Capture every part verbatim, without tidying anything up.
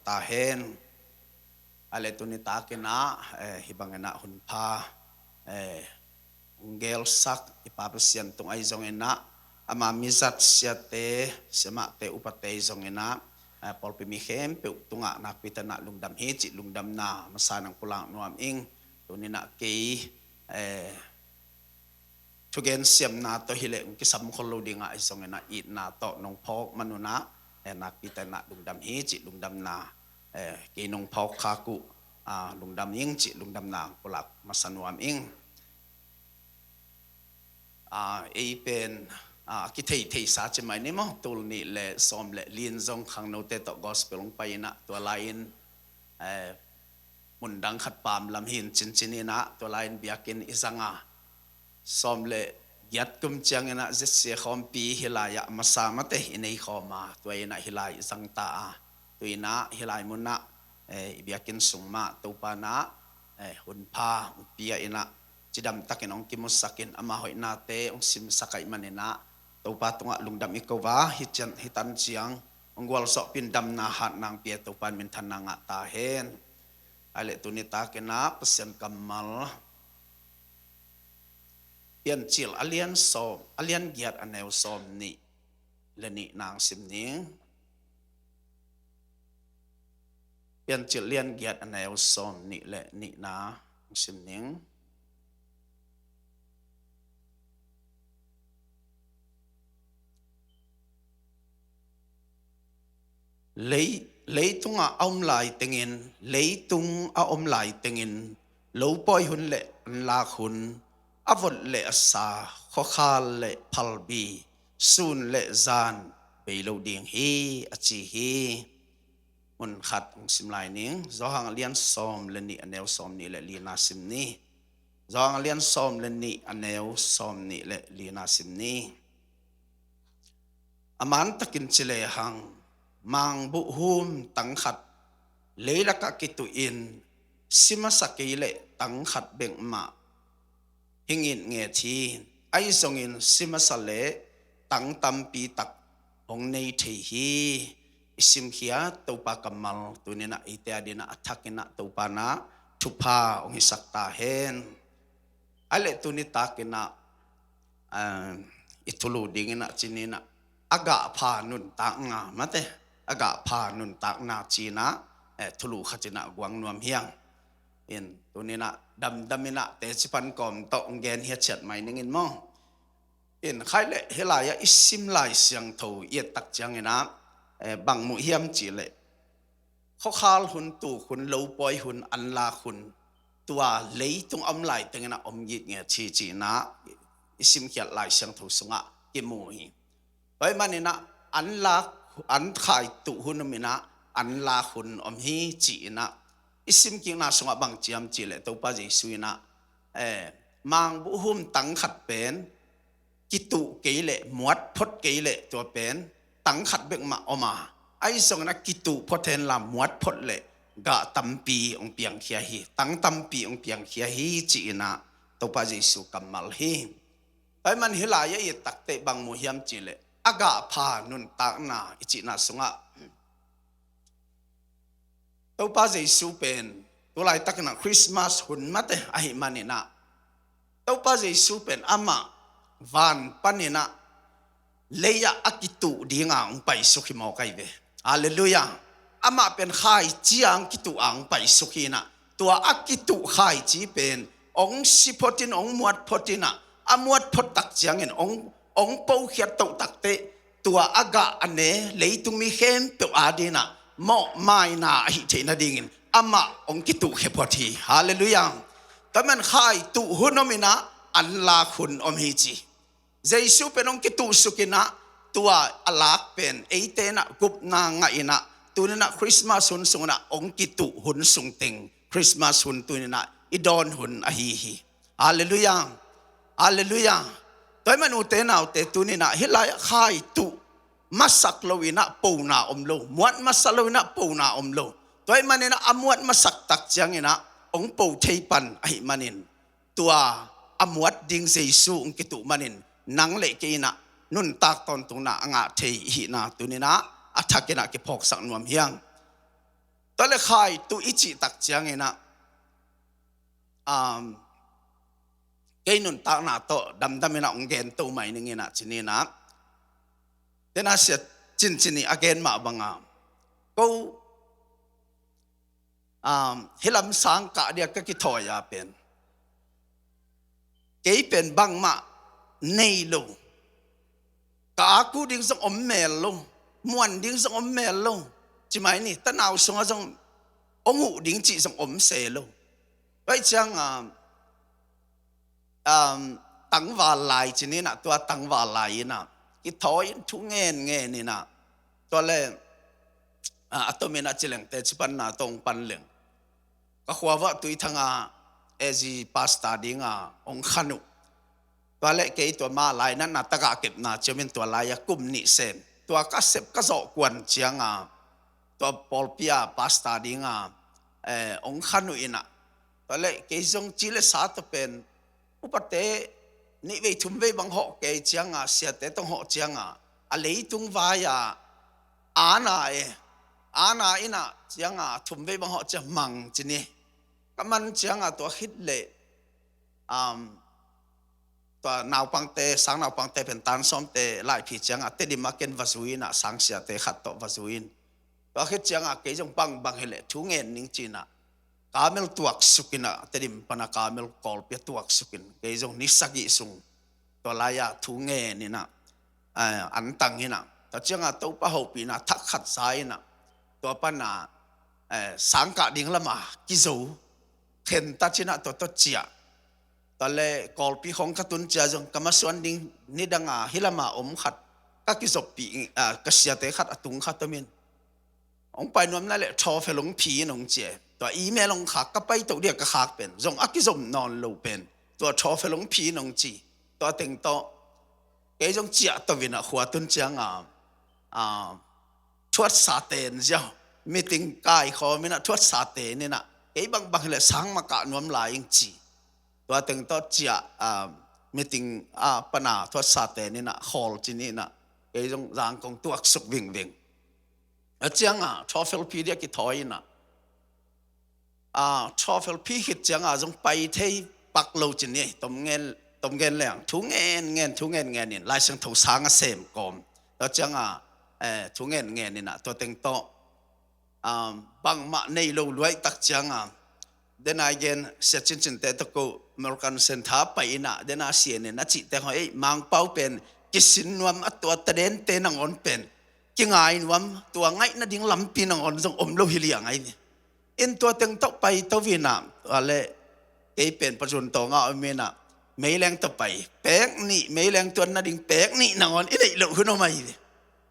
ta hen. A le tuni takin ah, eh, hih bangin ah hun pha, eh, hong gelsak i Pa Pasian tung ahi zongin ah, ama mizat siate, siamahte, upate ahi zongin ah, eh, pawlpi mi khempeuh tungah nakpi takin ah lungdam hi cih lungdamna masa nang pulak nuam ing. Tuni in ah kei, eh, thugen siamna tawh hi leh hong kisam khol lo ding ahi zongin ah itna tawh nong phawk man un ah, eh, nakpi takin ah lungdam hi cih lungdamna, eh, kei nong phawk khak uh, ah, lungdam ing cih lungdamna pulak masa nuam ing. Ah, ei pen, ah, kithei theisa ci mai ni maw, tul nih le sawm le li in zong khangnote tawh gospel hong pai in ah, tua lai-in, eh, mundang khat pam lam hi in cincin in ah, tua lai-in biakinn i zang a, sawm le giat kum ciangin ah Z C A khawmpi hih lai-ah masa mate i nei khawm a, tua in ah hih lai i zang ta a, tu in ah hih lai mun ah, eh, i biakinn sung mah Topa in ah, eh, hun pha hong pia in ah, cidam takin hong kimusak in, ama hoihnate hong simsak ahih manin ah, Topa tungah lungdam i ko a, hih ciang, hih tan ciang hong gualzawhpih in damna hatna hong pia Topa in minthanna ngah ta hen. A le tuni takin ah Pasian kammal, Piancil a lian sawm, a lian giat a neu sawm nih le nihna hong sim ning. Piancil lian giat a neu sawm nih le nihna hong sim ning. Lei, leitungah a om lai tengin, leitung a om lai tengin, lopawi hun le anlak hun, a vot le a sa, khuakhal le phalbi, sun le zan bei lo ding hi, a ci hi. Mun khat hong sim lai ning. Johan a lian sawm le nih a neu sawm nih le lina sim ni. Johan a lian sawm le nih a neu sawm nih le lina sim ni. A man takin ci lehang, mangbuhhum tang khat leilakah kituh in, si masa kei leh tang khat bek mah hi ngitnget hi. Ahi zongin si masa leh tang tampi tak hong nei thei hi. I simkhiat Topa kammal tuni in ah eite adingin ah a thakin ah Topa in ah thupha hong hisak ta hen. A le tuni takin ah, ah, i thulu dingin ah ci ni in ah, a gah pha nuntakna mate, a gah pha nuntakna ci in ah, eh, thulu khat in ah guang nuam hi ing. In tuni in ah damdam in ah teci pan kawm tawh hong gen hiat ciat mai ning in maw. In khai le hih lai-ah i sim Lai Siangtho i et tak ciangin ah, eh, bang mu hiam cih leh, khuakhal hun, tuk hun, lopawi hun, anlak hun, tua leitung a om lai tengin ah om ngitnget hi ci in ah i simkhiat Lai Siangtho sungah kimu hi. Tua ahih manin ah anlak, an khaituh hun om in ah anlak hun om hi ci in ah i simkikna sungah bang ci hiam cih leh Topa Jesu in ah, eh, mangbuhhum tang khat pen kituh kei leh, muat phot kei leh, tua pen tang khat bek mah om a, ahi zongin ah kituh phot hen la, muat phot leh gah tampi hong piangkhia hi, tang tampi hong piangkhia hi ci in ah Topa Jesu kammal hi. Tua ahih man hih lai-ah i et tak teh bang mu hiam cih leh, a gah pha nuntakna i cihna sungah Topa Jesu pen tu laitakin ah Christmas hun mate ahih manin ah, Topa Jesu pen amah van panin ah lei-ah a kituh dinga hong paisuk hi mawk ahi ve. Halleluiah. Amah pen khaici-a hong kituh a hong paisuk hi in ah, tua a kituh khaici pen hong si phot in, hong muat phot in ah, a muat phot tak ciangin hong, hong pokhiat toh tak teh, tua a gah a ne leitung mi khempeuh adingin ah mawhmaina ahih theih nadingin amah hong kituhkhia phot hi. Halleluiah. Tua ahih man khaituh hun om in ah anlak hun om hi ci. Jesu pen hong kituhsuk in ah, tua a lak pen eite in ah gupna ngah in ah, tuni in ah Christmas hun sung in ah hong kituh hun sung teng Christmas hun tuni in ah i dawn hun ahi hi. Halleluiah. Halleluiah. Tua ahih man ute naute, tuni in ah hih lai-ah khaituh masak lo in ah pona om lo, muat masak lo in ah pona om lo. Tua ahih manin ah a muat masak tak ciangin ah hong po thei pan ahih manin, tua a muat ding Jesu hong kituh manin nang le kei in ah nuntak tawntungna a ngah thei i hihna tuni in ah a thakin ah kiphawksak nuam hi ing. Tua le khaitu i cih tak ciangin ah, um, kei nuntakna tawh damdam in ah hong gen to mai ning in ah ci-in ah. Dena Sia Cincin i a gen mah banga, ko, um, hih lam sangkah dia ka kithawi a pen, kei pen bangmah nei lo, ka aku ding zong om mel lo, muan ding zong om mel lo, ci mai ni, tanau sungah zong hong huh ding cih zong om se lo. Tua ciang, um, um, tangval lai ci-in ah, tua tangval lai in ah kithawi in thu ngen ngen in ah, tua le, ah, a tomin ah ci leng teci panna tawh hong pan leng, ka khua uah Tuithang a AG pastor ding a hong khan uh. Tua le kei tua ma lai natna tagah kepna ci om in, tua lai a kum nih sem, tua ka sep ka zawh kuan ciang a, tua pawlpi a pastor ding a, eh, hong khan uh in ah. Tua le kei zong ci le sa tawh pen, upate nih vei thum vei bang hawh kei ciang a, siate tawh hawh ciang a, a leitung vai a, ana e, ana in ah ciang a thum vei bang hawh ciang mang ci ni. Ka man ciang a tua khit le, um, tua naupangte, sang naupangte pen tan sawmte laiphi ciang a Tedim ah ken va zui in ah, sang siate khat tawh va zui in. Tua khit ciang a kei zong bangbang hi leh thu ngen ning ci-in ah, kamel tuaksuk in ah, Tedim pan a kamel kawlpi ah tuaksuk in, kei zong ni sagih sung tua lai a thu ngen in ah, eh, an tang in ah, tua ciang a Topa hopihna thak khat za in ah, tua pan a, eh, sangkah ding lam a kizo, khenta ci-in ah tua tawh ciah. Tua le kawlpi khawng ka tun ciang zong ka masuan ding nidang a hih lam a om khat, ka kizoppih, ah, ka siate khat a tung khat om in, hong pai nuam na le trophy hong phi in hong ci e. Tua email hong khak, ka pai to dia ka khak pen, zong a kizom nawn lo pen, tua trophy hong phi in hong ci. Tua teng tawh kei zong ciah to in ah khua tun ciang a, ah, thuatsa ten ziau, meeting kaikhawm in ah thuatsa ten in ah, kei bangbang hi leh sang mah kah nuam lai ing ci. Tua teng tawh ciah, ah, meeting, ah, pan a thuatsa ten in ah khawl ci-in ah, kei zong zangkong tuaksuk vingving. A ciang a trophy phi dia kithawi in ah, ah, trophy phi khit ciang a zong pai thei pak lo ci ni, tom ngen, tom ngen leng, thu ngen ngen, thu ngen ngen in, Lai Siangtho sang a sem kawm. Tua ciang a, eh, thu ngen ngen in ah, tua teng tawh, um, bangmah nei lo luai tak ciang a, dena i gen, Sia Cincinte tawh ko American Center pai in ah, dena C N N a cihte hong, ei, Mangpau pen kisin nuam a, tua tadente nangawn pen kingai nuam, tua ngaihna ding lampi nangawn zong om lo hi liang ai ve. In tua teng tawh pai to in ah, tua le kei pen Pazun tawng a om in ah, meileng tawh pai pek nih, meileng tuan nading pek nih nangawn i neih loh hun om ai ve.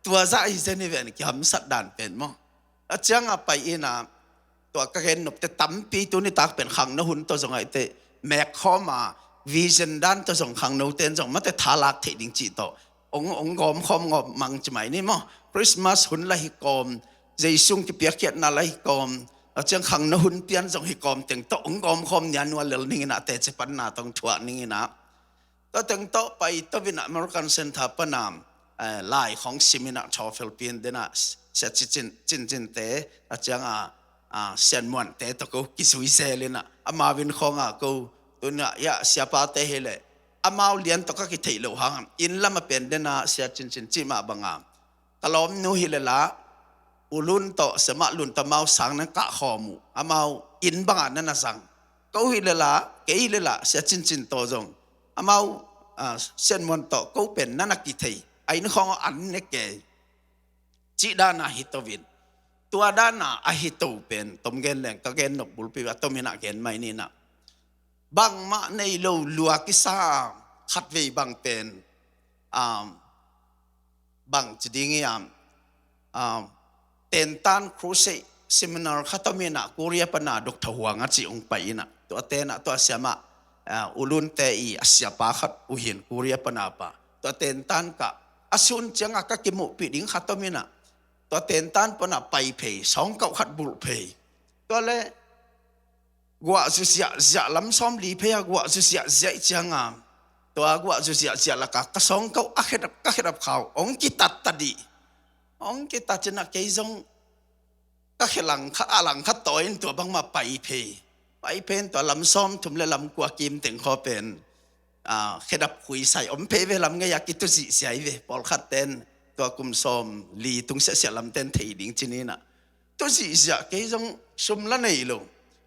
Tua zah hi zen hi ven, kihamsat dan pen maw. A ciang a pai in ah, tua ka gen nopte tampi tu nitak pen khangno hun tawh zong a, eite mek khawm a, vision dan tawh zong khangnote in zong mate tha lak theih ding cih tawh hong, hong gawm khawm ngawm mang ci mai ni maw. Christmas hun la hi kawm, Jesu kipiakkhiatna la hi kawm, a ciang khangno hun pian zong hi kawm teng tawh hong gawm khawm nia, nual lel ning in ah, teci panna tawh hong thuah ning in ah. Tua teng tawh pai to in ah American Center pan a, eh, lai khawng sim in ah, trophy phi in, dena Sia Cincin, Cincinte, a ciang a, ah, Sian Muante tawh ko kizui zel in ah, amau inn khawng a ko tun ah, ya, siapate hi leh, amau lian tawh ka kitheih loh hang, inn lam a pen dena Sia Cincin cih mah bang a, ka lawmnu hi leh la, U Lun tawh, Sia Mah Lun tawh amau sang nan kah khawm uh, amau inn bang a nan a zang. Ko hi leh la, kei hi leh la, Sia Cincin tawh zong, amau, ah, Sian Muan tawh ko pen nan a kithei, a inn khawng an ne kei, cih dan a hi to in. Tua dan a a hi to pen, tom gen leng, ka gen nop bulpi a tom in ah gen mai ni in ah. Bangmah nei lo lua kisa, khatvei bang pen, um, bang ci ding hiam, um, Tentan Crusade Seminar khat om in ah, Korea pan a Doctor Huang a cih hong pai in ah, tua ten ah, tua siamah, uh, U Lunte i a siapa khat uh hi in, Korea pan a pa. Tua Tentan kah, a sun ciang a ka kimuhpih ding khat om in ah, tua Tentan pan a pai phei, sawngkauh khat bulh phei. Tua le, guah zu ziahziah, lam sawmli phei a guah zu ziahziah i ciang a, tua guah zu ziahziah lak a ka sawngkauh a khedap, ka khedap khau, hong kitat ta dih. Hong kitat ci-in ah kei zong Ka khe langkhat, a langkhat tawi in tua bangmah pai phei. Pai phei in tua lam sawmthum le lam kua kim teng khaw pen, ah, khedap khuisai om phei ve, lam ngei a kitu zihziah hi ve. Pawlkhat ten tua kum sawmli tung siahsiah lam ten thei ding ci ni in ah. Tu zihziah, kei zong sum la nei lo.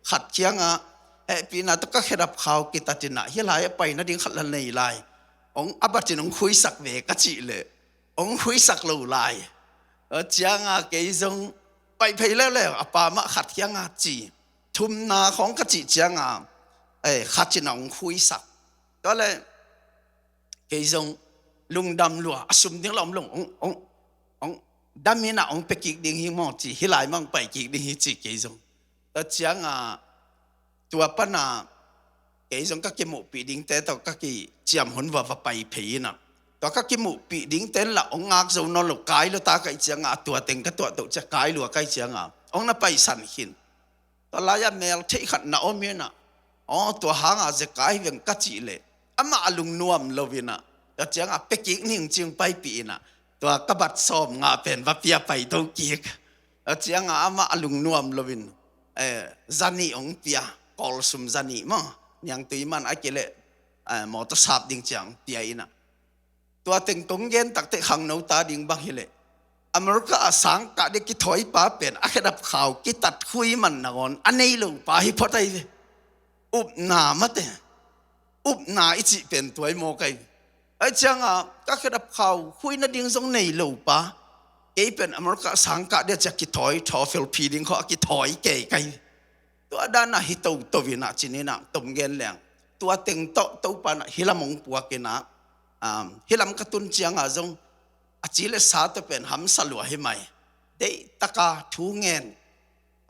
Khat kiangah, hehpihna tawh ka khedap khau kitat in ah, hih lai-ah pai nading khat la nei lai. Hong a bat in hong khuisak ve ka cih leh hong khuisak lo lai. Tua ciangah kei zong pai phei leuleu, a pa mah khat kiangah ci. Thumna khawng ka cih ciangah, eh, khat in ah hong khuisak. Tua leh kei zong lungdam lua, a sum ding la om lo, hong, hong, hong dam in ah hong pia kik ding hi maw ci, hih lai mah hong pai kik ding hi ci kei zong. Tua ciangah tua pan ah kei zong ka kimuhpih dingte tawh ka kiciam hun va va pai phei in ah. Tua ka kimuhpih dingte in lah hong ngak zo nawn lo, kai lua ta ka hih ciangah, tua teng ka tuah toh ciah kai lua ka hih ciangah hong na paisan khin. Tua lai-ah mel theih khat na om in ah, aw, tua hangah zekai veng ka cih leh amah a lungnuam lo in ah, tua ciangah pia kik ning ci-in paipih in ah, tua ka bat sawmnga pen va pia paito kik. Tua ciangah amah a lungnuam lo in, eh, zanih hong pia, kawlsum zanih maw, niangtui man a kei leh, eh, mawtaw sap ding ciang pia in ah. Tua teng kong gen takteh khangno ta ding bang hi leh, America ah sangkah ding kithawipa pen a khedap khau kitat khui man nangawn a nei lo pa hi phot ahi ve. Upna mate, upna i cih pen tua hi mawk ahi ve. Ahi ciangah ka khedap khau khui nading zong nei lo pa, kei pen America ah sangkah ding a ciah kithawi, thaw felphi ding khaw a kithawi kei ka hi ve. Tua dan ah hi toto in ah ci ni in ah, tom gen leng. Tua teng tawh Topa in ah hih lam hong puak in ah, um, hih lam ka tun ciangah zong a ci le sa tawh pen hamsa lua hi mai. Deihtak a thu ngen,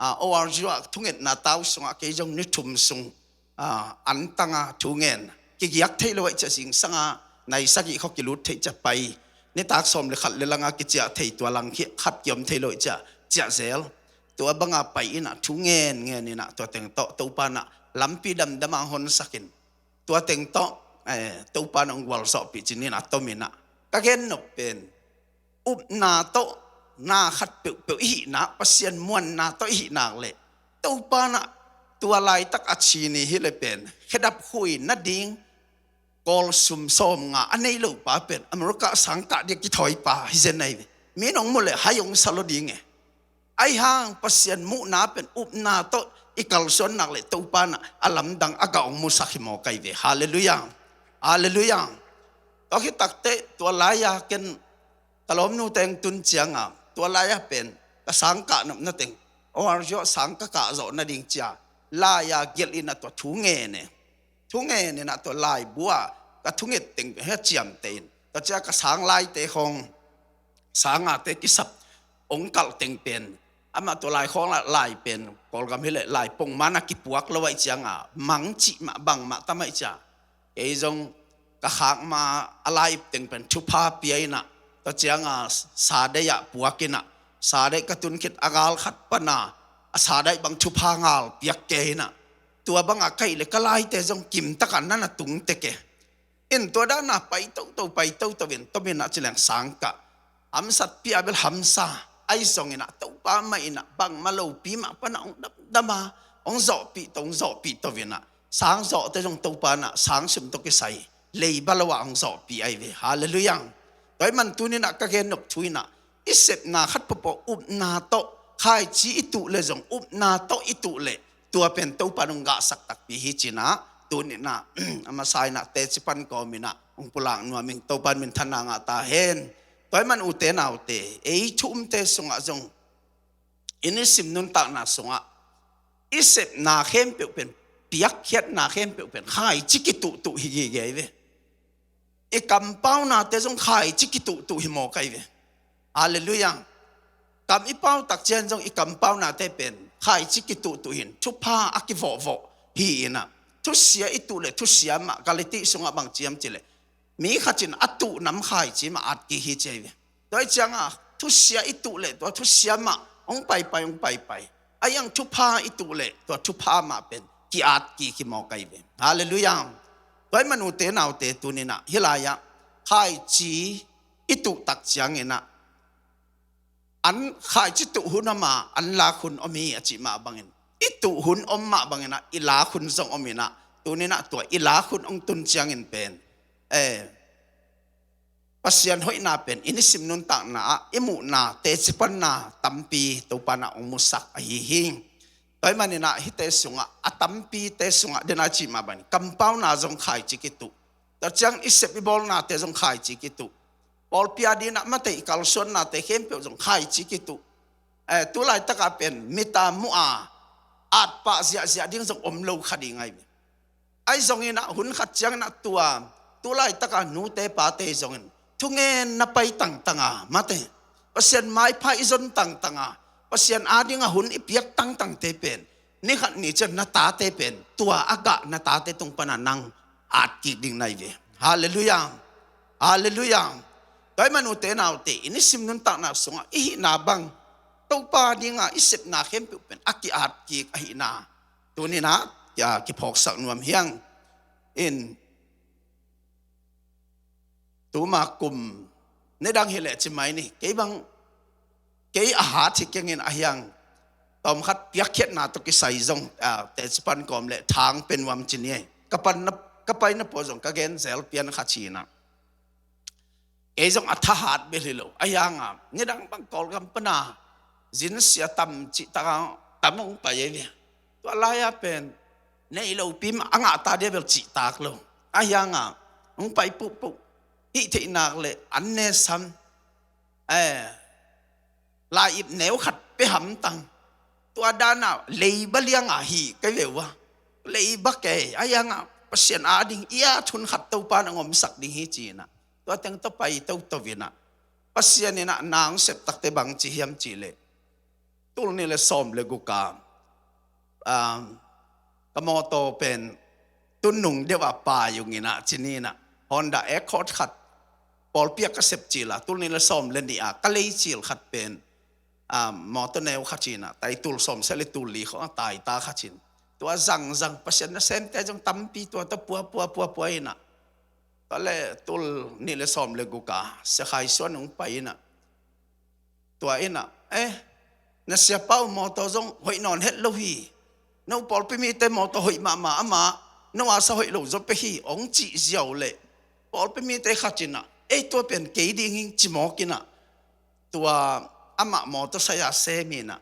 ah, O R U ah thungetna tau sungah kei zong ni thum sung, ah, an tang a thu ngen. Kigiak thei lo ahih ciah zingsang a nai sagih khaw kilut theih ciah pai. Nitak sawm le khat le lang a kiciah thei, tua lang khi khat kiom thei lo ahih ciah ciah zel. Tua bang a pai in ah thu ngen ngen in ah tua teng tawh Topa in ah lampi damdam a honsak in, tua teng tawh, eh, Topa in ah hong gualzawhpih ci ni in ah tom in ah. Ka gen nop pen, upna tawh na khat peuhpeuh i hih nak, Pasian muanna tawh i hih nak leh, Topa in ah tua laitak a ci ni hi leh pen khedap khui nading kawlsum sawmnga a nei lo pa pen America ah sangkah ding kithawi pa hi zen ahi ve. Mi in hong muh leh hai hong sa lo ding e. Ahi hang Pasian muhna pen upna tawh i kalsuan nak leh Topa in ah a lamdang a gah hong musak hi mawk ahi ve. Halleluiah. Halleluiah. Tua khit takteh tua lai-a ken ka lawmnu teng tun ciangah, tua lai-ah pen ka sangkah nopna teng, O R U ah sang ka kah zawh nading ci-a lai-a gelh in ah tua thu ngen e. Thu ngen in ah tua laibu ah ka thunget teng pen hia ciamteh in, tua ciah ka sang laite khawng, sang ate kisap hong kalh teng pen, amah tua lai khawng lai pen Kawlgam hi leh lai pongman a kipuak lo ahih ciangah mang cih mah bangmah tam ahih ciah, kei zong ka khak ma a lai ip teng pen thupha pia in ah, tua ciangah sadeih ah puak in ah, sadeih ka tun khit a gal khat pan a, a sadeih bang thupha ngal piak kei in ah, tua bang a ka hih leh ka laite zong kimtak a na na tung tek e. In tua dan a pai toto, pai toto in, tom in ah ci leng sangkah hamsat pia bel hamsa, ahi zong in ah Topa mah in ah bangmah lopi mah pan ah hong damdam a, hong zawhpih to, hong zawhpih to in ah, sang zawhte zong Topa in ah sang sum tawh kisai leiba lo ah hong zawhpih ahi ve. Halleluiah. Tua ahih man tuni in ah ka gen nop thu in ah, i sepna khat pawpaw upna tawh, khaici i tuh leh zong upna tawh i tuh leh, tua pen Topa in hong gahsak takpi hi ci in ah, tuni in ah a masa in ah teci pan kawm in ah hong pulak nuam ing. Topa in minthanna ngah ta hen. Tua ahih man ute naute, ei thu umte sungah zong, i nisim nuntakna sungah i sepna khempeuh pen, piakkhiatna khempeuh pen khaici kituhtuh hi gige hi ve. I kampaunate zong khaici kituhtuh hi mawk ahi ve. Halleluiah. Kam i pau tak ciang zong i kampaunate pen khaici kituhtuh hi in, thupha a kivawhvawh hi in ah, thusia i tuh leh thusia mah, Galati sungah bang ci hiam ci leh, mi khat in a tuh nam khaici mah at kik hi ci ahi ve. Tua ahih ciangah thusia i tuh leh tua thusia mah hong paipai, hong paipai. Ahi hang thupha i tuh leh tua thupha mah pen ki-at kik hi mawk ahi ve. Halleluiah. Tua ahih man ute naute, tuni in ah hih lai-ah khaici i tuh tak ciangin ah An khaici tuh hun om a, an lak hun om hi a cih mah bangin, i tuh hun om mah bangin ah, i lak hun zong om in ah, tuni-in ah tua i lak hun hong tun ciangin pen, eh, Pasian hoihna pen i nisim nuntakna ah i muhna, teci panna tampi Topa in ah hong musak ahi hi. Tua ahih manin ah hihte sungah, a tampite sungah, den a cih mah bangin kampauna zong khaici kituh. Tua ciang i sep i bawlnate zong khaici kituh. Pawlpi a dingin ah mate, i kalsuannate khempeuh zong khaici kituh. Eh, tu laitak ah pen mit a muh a, at pah ziahziah ding zong om lo kha ding ahi ve. Ahi zongin ah hun khat ciangin ah tua, tu laitak a nute pate zongin thungen na pai tangtang a, mate, Pasian maipha i zon tangtang a, Pasian a ding a hun i piak tangtangte pen, ni khat ni ciang na tate pen tua a gah na tate tung pan a nang at kik ding na hi ve. Halleluiah. Halleluiah. Tua ahih manin ute naute, i nisim nuntakna sungah i hihna bang, Topa ding a i sepna khempeuh pen a ki-at kik ahihna tuni-in ah, ah, kiphawksak nuam hi ing. In, tuma kum, nidang hi leh ci mai ni, kei bang, kei a hat hi keng in, ahi hang tawmkhat piakkhiatna tawh kisai zong, ah, teci pan kawm leh thang pia nuam ci ni. Ka pan na, ka paina pua zong ka gen zel pian kha ci-in ah. Kei zong a thahat bel hi lo. Ahi hang a, nidang bang Kawlgam pan a zin sia tam cihtak a tam hong pai ahi ve. Tua lai a pen, nei lopi mah a ngah ta dia bel cihtak lo. Ahi hang a, hong pai puhpuh, hih theih nak leh an ne sam, eh, lai-ip neu khat pia hamtang. Tua dan a leiba liang a hi kei ve ua. Leiba kei, ahi hang a, Pasian a ding i at hun khat Topa in hong omsak ding hi ci-in ah, tua teng tawh pai toto in ah, Pasian in ah na hong sep takte bang ci hiam cih leh, tul nih leh sawm leh guk a, um, ka mawtaw pen tun nung deuh a pai ung in ah, ci ni in ah, Honda Accord khat, pawlpi ah ka sep cil a, tul nih leh sawm leh nih a ka lei cil khat pen, um, mawtaw neu khat ci-in ah, tai tul sawmsagih leh tul li khawng a tai ta kha ci-in. Tua zangzang Pasian nasemte zong tampi tua tawh pua, pua, pua, pua in ah, tua leh tul nih leh sawm leh guk a Sia Khai Suan hong pai in ah, tua in ah, eh, na siapa uh mawtaw zong hoih nawn het lo hi. No pawlpi mite mawtaw hoih mahmah, amah no a sa hoih lo zaw pek hi, hong cih ziau leh, pawlpi mite khat in ah, ei, tua pen kei ding hi ing, ci mawk in ah, tua amah mawtaw sai-a sem in ah,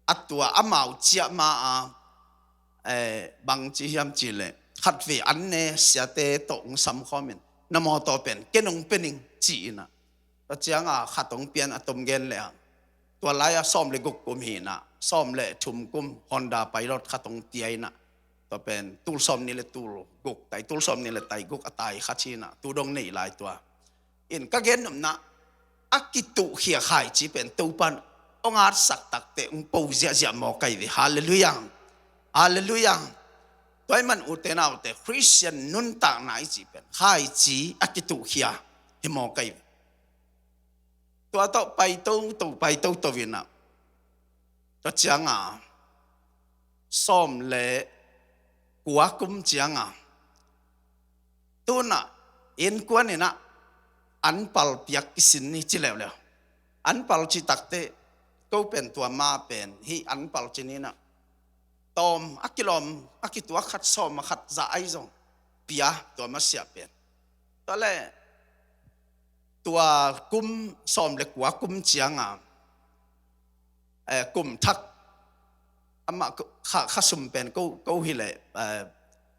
a tua amau ciah ma a, eh, bang ci hiam cih leh, khatvei an ne siate tawh hong samkhawm in, na mawtaw pen ken hong pia ning, ci in ah, tua ciang a khat hong pia in ah, tom gen leh ah, tua lai a sawm leh guk kum hi in ah, sawm leh thum kum Honda Pilot khat hong pia in ah, tua pen tul sawm nih leh tul guk, tai tul sawm nih leh tai guk a tai kha ci in ah, tu dong nei lai tua. In, ka gen nopna, a kituhkhia khaici pen Topa in hong atsak takte hong po ziahziah mawk ahi ve. Halleluiah. Halleluiah. Tua ahih manin ute naute, Khristian nuntakna i cih pen khaici a kituhkhia hi mawk ahi ve. Tua tawh pai toto, pai toto in ah, tua ciang a sawm leh kua kum ciang a, tu-in ah innkuan in ah anpal piak kisin ni, ci leuleu. Anpal cih takte, ko pen tua ma pen hih anpal ci ni in ah, tawm a kilawm, a kituak khat, sawm a khat, za ahi zong pia, tua masiah pen. Tua leh tua kum, sawm leh kua kum ciang a, eh, kum thak, amah ko, kha, kha sum pen ko, ko hi leh, eh,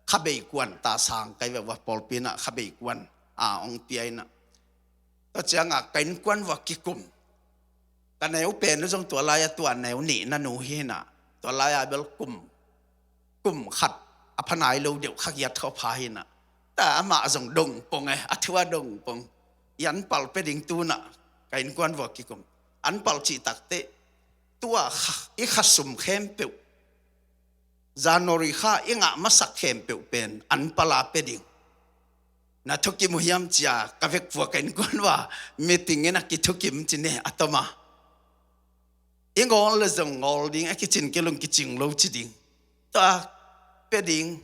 kha beikuan ta sang kai ve ua, pawlpi in ah kha beikuan a hong pia in ah, tua ciang a ka innkuan ua kikum. Ka neu pen uh zong tua lai a tua neu nihna nu hi in ah, tua lai a bel kum, kum khat a pha nai lo deuh, kha giat khawng pha hi in ah. Tua amah zong dong pong e, a thu a dong pong. I anpal pia ding tu-in ah ka innkuan ua kikum. Anpal cih takte, tua kha, i kha sum khempeuh, January kha i ngah masak khempeuh pen anpal a pia ding. Na thukim uh hiam, ci a ka vekpi-a ka innkuan ua meeting in ah kithukim ci ni, a tom a. I ngawl leh zong ngawl ding, a kicing kei leh kicing lo ci ding. Tua pia ding,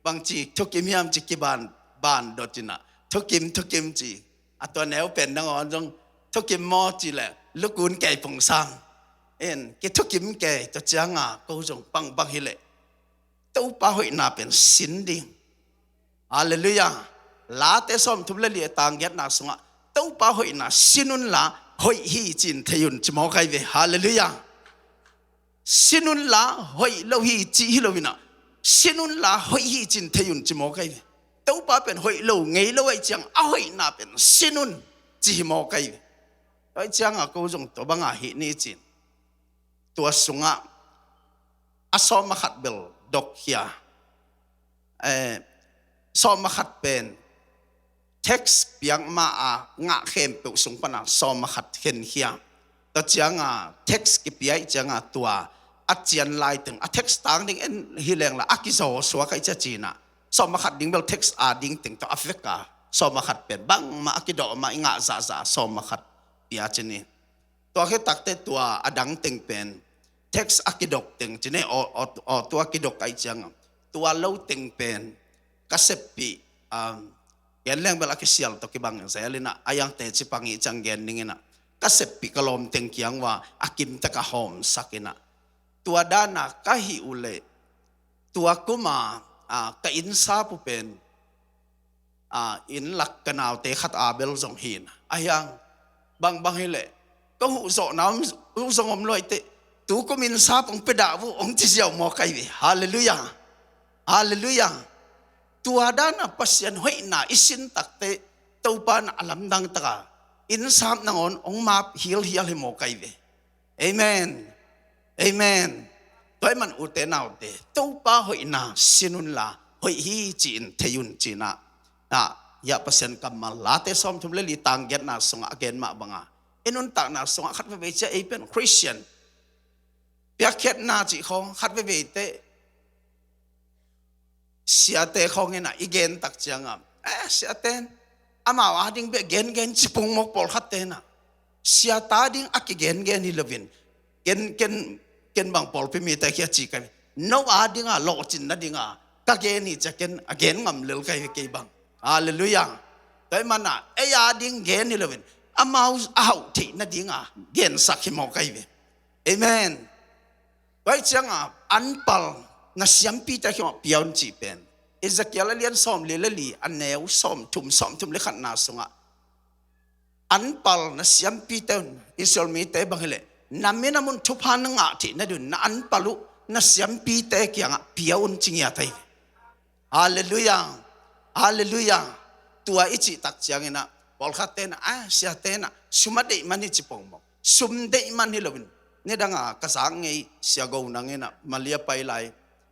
bangci thukim hiam ci kiban, ban dot in ah, thukim, thukim ci. A tua neu pen nangawn zong thukim maw ci leh, Lukun kei pungsang in kithukim kei, tua cianga ko zong bangbang hileh Topa hoihna pen sin ding. Halleluiah. Late sawmthum le li a tang giatna sungah Topa hoihna sin unla hoih hi ci-in thei un ci mawk ai ve. Halleluiah. Sin unla hoih lo hi ci hi lo inah, sin unla hoih hi ci-in thei un ci mawk ai ve. Topa pen hoih lo ngei lo ai ciang a hoihna pen sin un ci hi mawk ai ve. Tua ai cianga ko zong tua banga hih ni ci-in tua sungah a sawm a khat bel dok khia. Eh, sawm a khat pen text piak ma a ngah khempeuh sung pana sawm a khat khen khia. Tua cianga text kipia ih cianga tua a cian lai teng a text tang ding en hi lengla a kizaw suak ai cia cinah sawm a khat ding bel text a ding teng tua a veka sawm a khat pen bangmah a kidawh ma i ngah zahzah sawm a khat pia ci ni. Tua khit takte tua a dang teng pen text a kidok teng ci ne aw, aw, aw, tua kidok ai cianga tua lo teng pen ka seppih, um, gen leng bel a kisial tawh kibang zel inah a yangte cipang ih ciang gen ding inah ka seppih ka lawm teng kiang ua a kimtek a hawmsak inah tua dana ka hih uh leh tua kuma, ah, ka innsap uh pen, ah, inn lak ka naute khat a bel zong hi inah a hiang bangbang hileh ka huh zawhna om, huh zong om luaiteh tu kum innsap hong pia dah uh hong ci ziau mawk ai ve. Halleluiah. Halleluiah. Tua dana Pasian hoihna i sin takte Topa na a lamdang taka innsap nangawn hong map hilhial hi mawk ai ve. Amen. Amen. Tua ih man ute naute Topa hoihna sin unla hoih hi ci-in thei un cinah, ah, hiah Pasian kammal Late sawmthum le li tang giatna sungah a gen mah banga i nuntakna sungah khat veve cia ei pen Christian piakkhiatna cih khawng khat veveite siate khawng inah i gen tak cianga, eh, siaten amau a ding beh gengen cipung mawk pawlkhatte inah siata ding a kigengen hi loin ken, ken, ken bang pawlpi mite kia ci kai no a dinga lawhcin nadinga ka gen hi cia ken a gen ngam lel kai ve kei bang. Halleluiah. Tua ih mana ei a ding gen hi loin amau a hauh theih nadinga gensak hi mawk ai ve. Amen. Tua ih cianga anpal na siampite kiangah pia un cih pen Ezekiel a lian sawm li le li a neu sawmthum, sawmthum le khatna sungah anpal na siampite un Israel mite bang hileh na minam un thupha na ngah theih nadin na anpal uh na siampite kiangah pia un ci ngiat ai. Halleluiah. Halleluiah. Tua i cih tak cianginah pawlkhat tenah, ah, siate inah sum a deih man hi ci pongmawk. Sum deih man hi loin nidanga ka zak ngei sia go nanginah Malia pai lai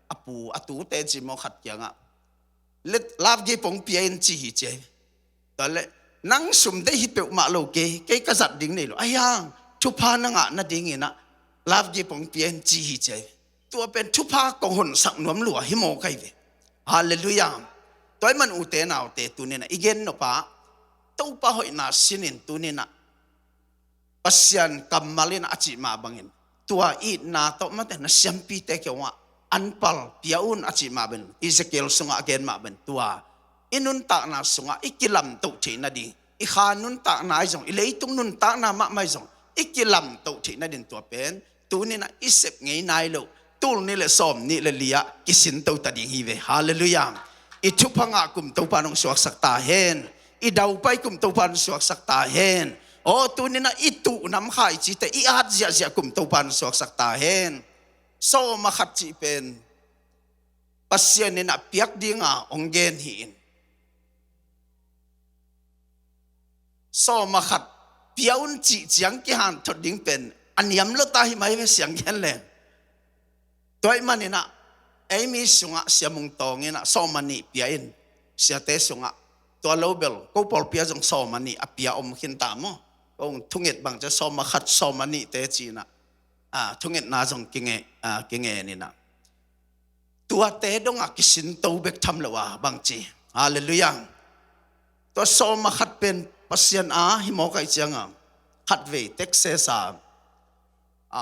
a pu a tute ci mawk khat kiangah love gift hong pia in ci hi ci ai. Tua leh nang sum deih hi peuhmah lo kei, kei ka zat ding nei lo a hiang thupha na ngah nadinginah love gift hong pia in ci hi ci ai. Tua pen thupha kong honsak nuam lua hi mawk ai ve. Halleluiah. Tua ih man ute naute tuninah i gen nopah Topa hoihna sinin tuninah Pasian kammal in a cih mah bangin tua itna tawh mate na siampite kiangah anpal pia un a cih mah bangin Ezekiel sungah a gen mah bangin tua i nuntakna sungah i kilamtoh theih nading, i kha nuntakna ahi zong, i leitung nuntakna mahmah ahi zong i kilamtoh theih nading tua pen tuninah i sep ngei nai loh tul nih le sawm nih le li-ah kisinto ta ding hi ve. Halleluiah. I thupha ngah kum Topa nong suaksak ta hen. I daupai kum Topa nong suaksak ta hen. Aw, tuninah i tuhnam khaicite i at ziahziah kum Topa nong suaksak ta hen. Sawm a khat cih pen Pasian inah piak dinga hong gen hi in. Sawm a khat pia un cih ciang kihanthot ding pen a niam lota hi mai ve siang gen leng. Tua ih maninah ei mi sungah sia mungtawng inah sawm a nih pia in siate sungah tua lo bel ko pawlpi ah zong sawm a nih a pia om khinta maw? Kong thunget bang cia sawm a khat sawm a nihte cinah, ah, thungetna zong kinge, ah, kingeninah tuate dongah kisinto bek tham lo a bangci. Halleluiah. Tua sawm a khat pen Pasian a hi mawk ai cianga khatvei Texas a, a,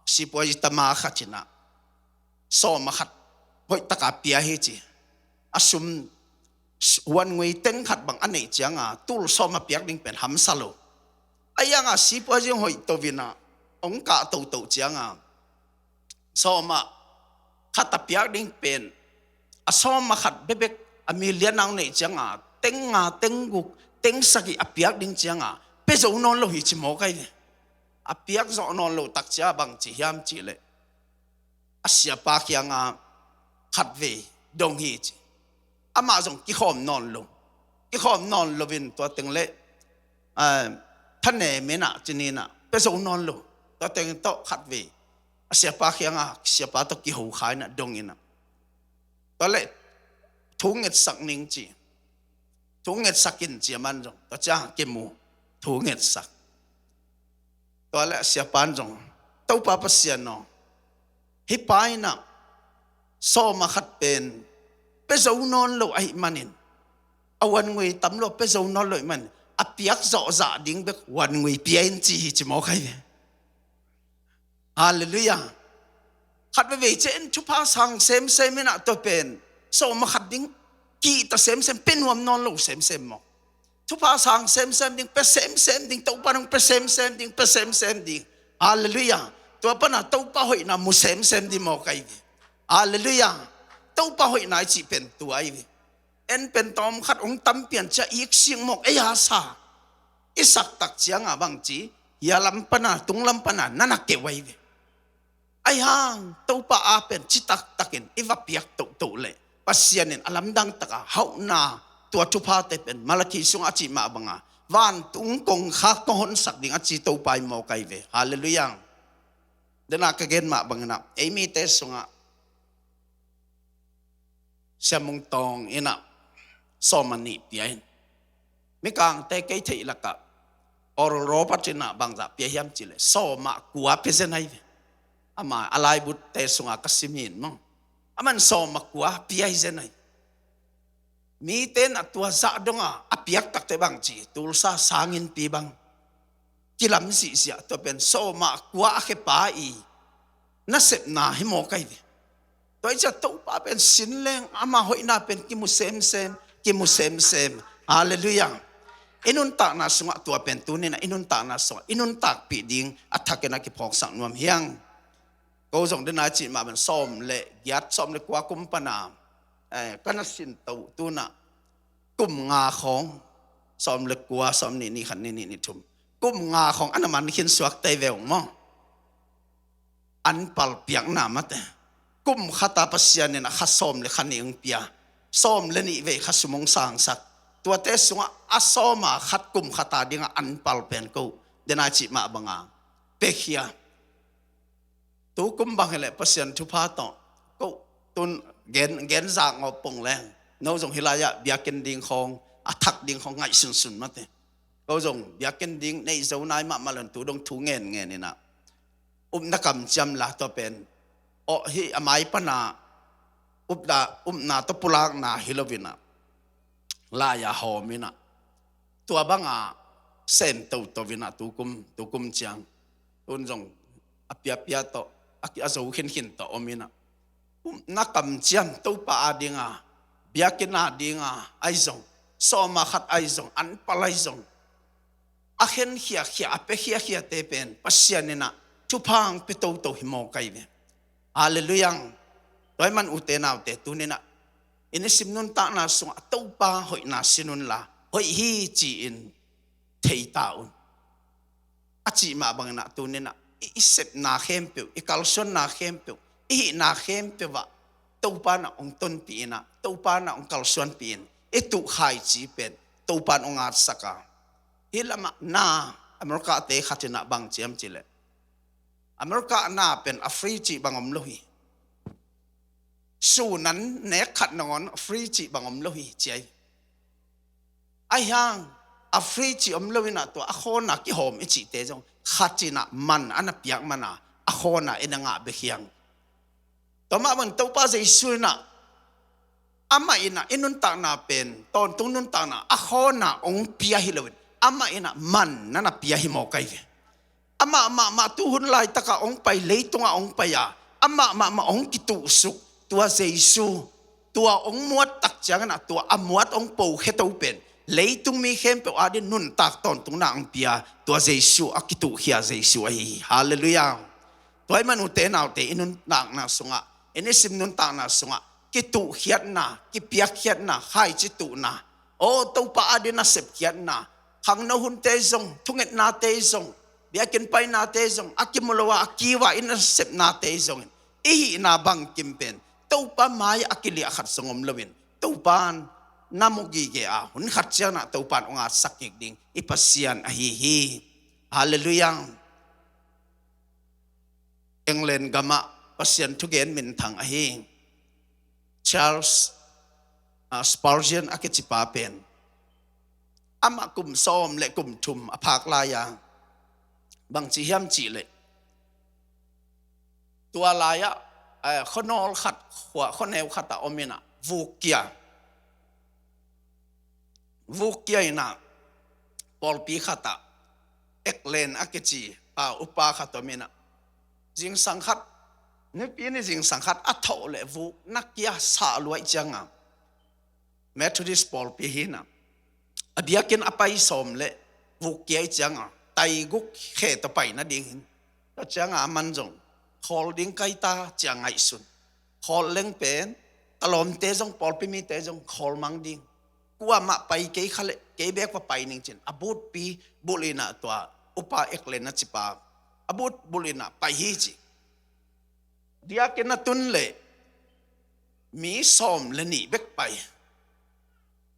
sipuai tama khat inah sawm a khat hoihtaka pia hi ci. A sum huan ngui teng khat bang a neih cianga tul sawm a piak ding pen hamsa lo. Ahi hanga sipuazi hong hoih to in ah, hong kah toto ciang a, sawm ah khat a piak ding pen, a sawm ah khat bekbek, a million a hong neih ciang a, teng nga, teng guk, teng sagih a piak ding ciang a, pia zo nawn lo hi ci mawk ahi ve. A piak zawh nawn lo tak ciang a bang ci hiam cih leh, a siapa kiang a khatvei dong hi ci. Amah zong kikhawm nawn lo. Kikhawm nawn lo in tua teng leh, ah, thanem in ah, ci-in ah, pia zo nawn lo. Tua teng tawh khatvei a siapa kiang a, siapa tawh kiho kha in ah, dong in ah, tua leh thu ngetsak ning ci. Thu ngetsak in ci, aman zong tua ciang kimu, thu ngetsak. Tua leh a siapa in zong, Topa Pasian aw, hih pa in ah sawm ah khat pen pia zo nawn lo ahih manin, a wan ngui tam lo, pia zo nawn lo ahih manin, a piak zawh zah ding bek wan ngui pia in ci hi ci mawk ahi ve. Halleluiah. Khat veivei ciang thupha sang semsem in ah, tua pen sawm ah khat ding kihta semsem, pia nuam nawn lo semsem maw. Thupha sang semsem ding, pia semsem ding, Topa nong pia semsem ding, pia semsem ding. Halleluiah. Tua pan a Topa hoihna mu semsem ding mawk ahi ve. Halleluiah. Topa hoihna i cih pen tua ahi ve. En pen tawm khat hong tam pian ciang, iksik mawk, ei a sa i sak tak ciang a bang ci, hia lam pan a, tung lam pan a na na keu ahi ve. Ahi hang Topa a pen citak takin i va piak toto leh, Pasian in a lamdang tak a hauhna, tua thuphate pen Malakhi sungah a cih mah bang a, vantung kongkhak kong honsak ding a ci Topa hi mawk ahi ve. Halleluiah. Dena ka gen mah bang in ah, ei mite sungah Sia Mung Tawng in ah sawm ah nih pia in. Mikangte kei theih lak ah Oral Roberts in ah bangzah pia hiam cih leh, sawm ah kua pia zen ahi ve. Ama a laibutte sungah ka sim hi maw. Aman sawm ah kua pia hi zen ahi. Mite in ah tua zah dong a, a piak takte bang ci, Tulsa sang innpi bang kilam sihsiah, tua pen sawm ah kua a khepa i nasepna hi mawk ahi ve. Tua ahih ciang Topa pen sin leng, ama hoihna pen kimu semsem, kimu semsem. Halleluiah. I nuntakna sungah tua pen tuni in ah, i nuntakna sungah i nuntakpih ding a thak in ah kiphawksak nuam hi hang. Ko zong dena cih mah bang, sawm le giat, sawm le kua kum pan a, eh, ka na sin to tu in ah, kum nga khawng, sawm le kua, sawm nih, nih khat, nih nih, nih thum, kum nga khawng a na man khin suak tei ve ung maw. Anpal piakna mate. Kum khat a Pasian in ah kha sawm le kha nih hong pia, sawm le nih vei kha sum hong sangsak. Tuate sungah a sawm ah khat kum khat a ding a anpal pen ko, dena cih mah bang a, pia khia. Tu kum bang hi leh Pasian thupha tawh, ko tun gen, gen zak ngawh pong leng, no zong hih lai ah biakinn ding khawng, a thak ding khawng ngaihsunsun mate. Ko zong biakinn ding nei zo nai mahmah leh tu dong thu ngen ngen in ah, upna kamciam la, tua pen, aw, hih a mai pan a upna, upna tawh pulakna hi lo in ah, lai ah hawm in ah, tua bang a sem toto in ah, tu kum, tu kum ciang, tun zong a piapia tawh, a ki, a zo khinkhin tawh om in ah, upna kamciam, Topa a ding a, biakinn a ding a ahi zong, sawm ah khat ahi zong, anpal ahi zong, a khen khiakhia, a pia khiakhiate pen Pasian in ah thupha hong pia toto hi mawk ahi ve. Halleluiah. Tua ahih man ute naute, tuni in ah i nisim nuntakna sungah Topa hoihna sin un la, hoih hi ci-in thei ta un. A cih mah bang in ah tuni in ah i, i sepna khempeuh, i kalsuanna khempeuh, i hihna khempeuh ah Topa in ah hong tonpih in ah, Topa in ah hong kalsuanpih in, i tuh khaici pen Topa in hong atsak a. Hih lam ah na, America-te khat in ah bang ci hiam cih leh, America na pen a free cih bang om lo hi. Sun an nek khat nangawn a free cih bang om lo hi, ci ahi. Ahi hang a free cih om lo in ah, tua a khawn a kihawm i cihte zong khat in ah man a na piak man a, a khawn a i na ngah bek hi hang. Tua mah bang Topa Jesu in ah, amah in ah i nuntakna pen, tawntung nuntakna a khawn a hong pia hi lo in, amah in ah man na na pia hi mawk ahi ve. Amah mahmah tu hun laitak ah hong pai, leitung ah hong pai a, amah mahmah hong kituhsuk tua Jesu, tua hong muat tak ciang in ah, tua a muat hong po kheto pen Leitung mi khempeuh adingin nuntak tawntungna hong pia, tua Jesu a kituhkhia Jesu ahi hi. Halleluiah. Tua ahih man ute naute, i nuntakna sungah, i nisim nuntakna sungah kituhkhiatna, kipiakkhiatna, khaici tuhna, aw Topa adingin nasepkhiatna, khangno hunte zong, thungetnate zong, biakinn painate zong, a kimu lo a, a kiu a i nasepnate zongin i hihna bangkim pen Topa mai-ah a kiliah khat zong om loin, Topa in na mu gige a, hun khat ciangin ah Topa in hong atsak kik ding i Pasian ahi hi. Halleluiah. England gamah Pasian thugen minthang ahi Charles, ah, Spurgeon a kicipa pen, amah kum sawm le kum thum a phak lai-a, bangci hiam cih leh, tua lai-ah, eh, khuanawl khat, khua, khuaneu khat ah om in ah, vuk kia, vuk kia in ah, pawlpi khat ah, England a kici, ah, upa khat om in ah, zingsang khat, nipi ni zingsang khat a thawh leh vuk na kia sah luai ciangin, Methodist pawlpi hi in ah, a biakinn a pai sawm le vuk kia i ciangin, tai guk khe tawh pai nading hi in. Tua ciangin aman zong, khawl ding kai ta ci-a ngaihsun. Khawl leng pen, ka lawmte zong, pawlpi mite zong khawl mang ding. Kuamah pai kei kha leh, kei beek va pai ning ci-in, a boot pi bulh in ah tua upa England a cipa, a boot bulh in ah pai hi ci. Biakinn a tun leh mi sawm le nih bek pai.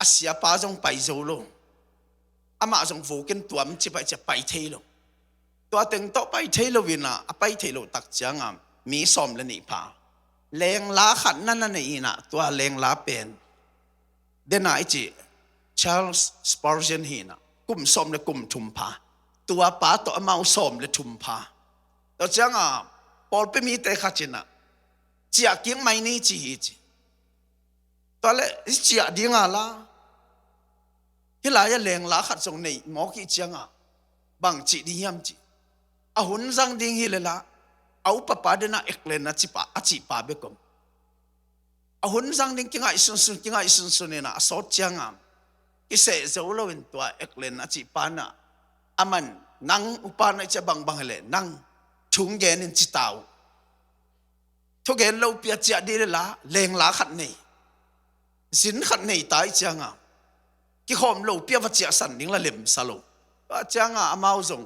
A siapa zong pai zo lo. Amah zong vukin tuam ci pai ci-a pai thei lo. Tua teng tawh pai thei lo in ah, a pai thei loh tak ciangin mi sawm le nih pha. Lengla khat na na nei in ah, tua lengla pen, den a i cih Charles Spurgeon hi in ah, kum sawm le kum thum pha. Tua pa tawh amau sawm le thum pha. Tua ciangin pawlpi mite khat in ah, ciah kik mai ni ci hi ci. Tua leh, i ciah ding a la, hih lai-ah lengla khat zong nei mawk i hih ciangin, bang cih ding hiam ci. A hun zang ding hi leh la, a upa pa den ah England a cipa, a cihpa bek om. A hun zang ding kingaihsunsun, kingaihsunsun in ah, a sawt ciangin, kiseh zo loin tua England a cihpa in ah, aman, nang upa na hih ciang bangbang hi leh, nang thu gen in ci ta uh. Thugen lopi-a ciah dih leh la, lengla khat nei, zin khat nei ta i hih ciangin, kikhawm lopi-a va ciahsan ding la lemsa lo. Tua ciangin amau zong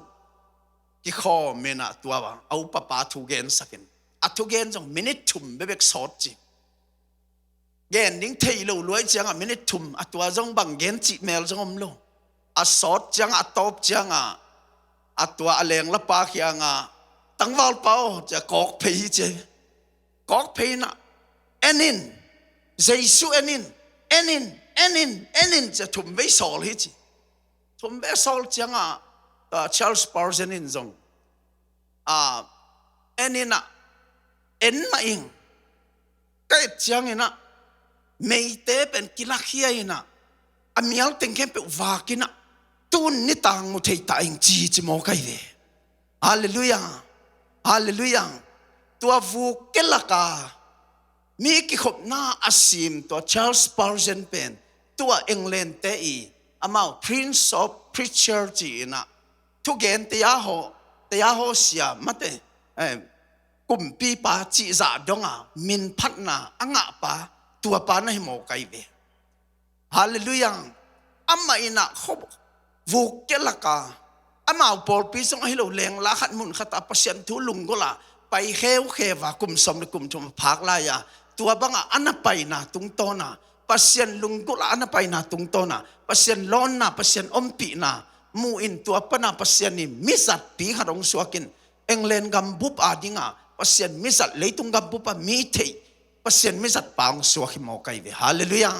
kikhawm in ah tua a upa pa thu gensak in, a thugen zong minit thum bekbek sawt ci. Gen ding thei lo luai ciangin minit thum, a tua zong bang gen cih mel zong om lo. A sawt ciangin, a tawp ciangin, a tua a lengla pa kiangah, "Tangvalpa aw," ci-a kawk phei hi ci. Kawk phei in ah, "En in, Jesu en in, en in, en in, en in," ci-a thum vei sawl hi ci. Thum vei sawl ciangin, ah, Charles Spurgeon in zong, ah, "En in ah, en mah ing. Ka et ciangin ah, meite pen kilakhia in ah, a mial teng khempeuh vak in ah, tu-in nitak mu thei ta ing," ci, ci mawk ahi ve. Halleluiah. Halleluiah. Tua vuk kia lak a mi kikhopna a sim tua Charles Spurgeon pen, tua England te i, amau Prince of Preacher ci in ah, thugen te a haw, te a haw sia mate, eh, kumpipa cih zah dong a minphatna a ngahpa, tua pa na hi mawk ahi ve. Halleluiah. Amah in ah khuavuk kia lak a, amau pawlpi zong ahi lo, lengla khat mun khat a Pasian thu lunggulh a pai kheukheu a, kum sawm le kum thum a phak lai a, tua bang a a na paina tungtawn a, Pasian lunggulh a a na paina tungtawn a, Pasian lawnna, Pasian ompihna mu in, tua pan a Pasian in mizatpi khat hong suak in, England gambup a ding a Pasian mizat, leitung gambup a mi theih Pasian mizatpa hong suak hi mawk ahi ve. Halleluiah.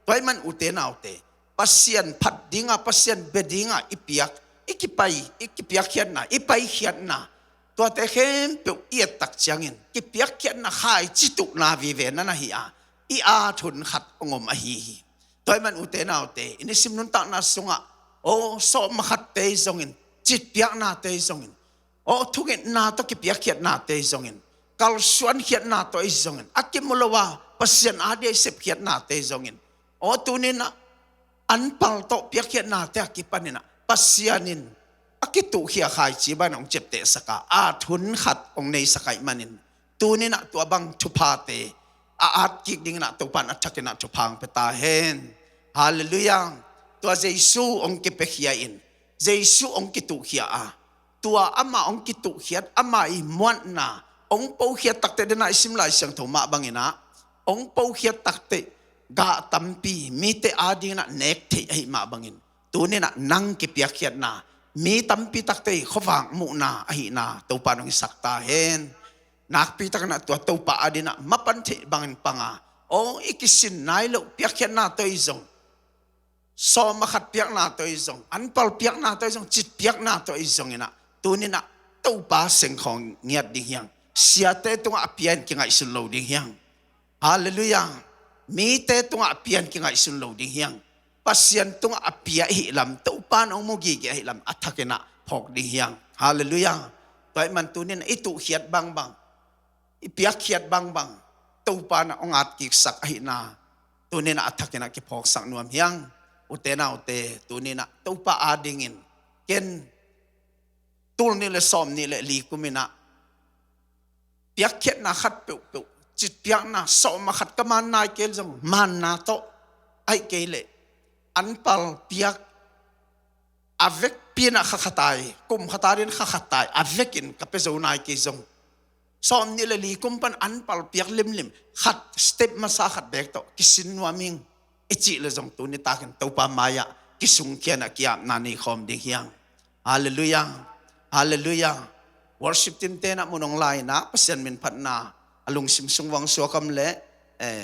Tua ahih man ute naute, Pasian phat ding a, Pasian bia ding a i piak, i kipai, i kipiakkhiatna, i paikhiatna, tuate khempeuh i et tak ciangin, kipiakkhiatna, khaici tuhna vive na na hi a, i at hun khat hong om ahi hi. Tua ahih man ute naute, i nisim nuntakna sungah, aw, sawm khatte zongin, citpiaknate zongin, aw, thungetna tawh kipiakkhiatnate zongin, kalsuankhiatna tawh i zongin, a kimu lo a Pasian a dia i sepkhiatnate zongin, aw, tuni-in ah anpal tawh piakkhiatnate a kipaninah Pasian in a kituhkhia khaici bangin hong ciaptehsak a, at hun khat hong neisak ahih manin, tuninah tua bang thuphate a at kik dinginah Topa in a thakinah thupha hong pia ta hen. Halleluiah. Tua Jesu hong kipiakhia in, Jesu hong kituhkhia a, tua ama hong kituhkhiat, ama i muanna hong pokhiat takteh, dena i sim Lai Siangtho mah banginah hong pokhiat takteh gah tampi mite adinginah nek theih ahih mah bangin, tuninah nang kipiakkhiatna mi tampi takte i khuavak muhna ahihna Topa in hong hisak ta hen. Nakpi takinah tua Topa adinah mapan theih bangin panga, aw i kisin nai loh piakkhiatna tawh i zong, sawm a khat piakna tawh i zong, anpal piakna tawh i zong, cit piakna tawh i zonginah tuninah Topa sengkhawng ngiat ding hiang. Siate tungah a pia in kingaihsun lo ding hiang. Halleluiah. Mite tungah a pia in kingaihsun lo ding hiang. Pasian tungah a pia ihih lam, Topa in hong mu gige ahih lam a thakinah phawk ding hiang. Halleluiah. Tua ahih man tuninah i tuhkhiat bangbang, i piakkhiat bangbang Topa in hong atkiksak ahihna tuninah a thakinah kiphawksak nuam hiang. Ute naute, tuninah Topa adingin ken tul nih le sawm nih le li kuminah piakkhiatna khat peuhpeuh, cit piakna sawm a khat ka man nai kei zong, manna tawh ahih kei leh anpal piak a vekpi inah kha khatai, kum khat adin kha khatai a vekin ka pia zo nai kei zong, sawm nih le li kum pan anpal piak limlim, khat step masa khat bek tawh kisin nuam ing i cih le zong, tuni takin Topa mai-ah kisungkhia inah ki-apna nei khawm ding hiang. Halleluiah. Halleluiah. Worship team tenah mun hong lai inah Pasian min phatna a lungsim sung vang suakam le, eh,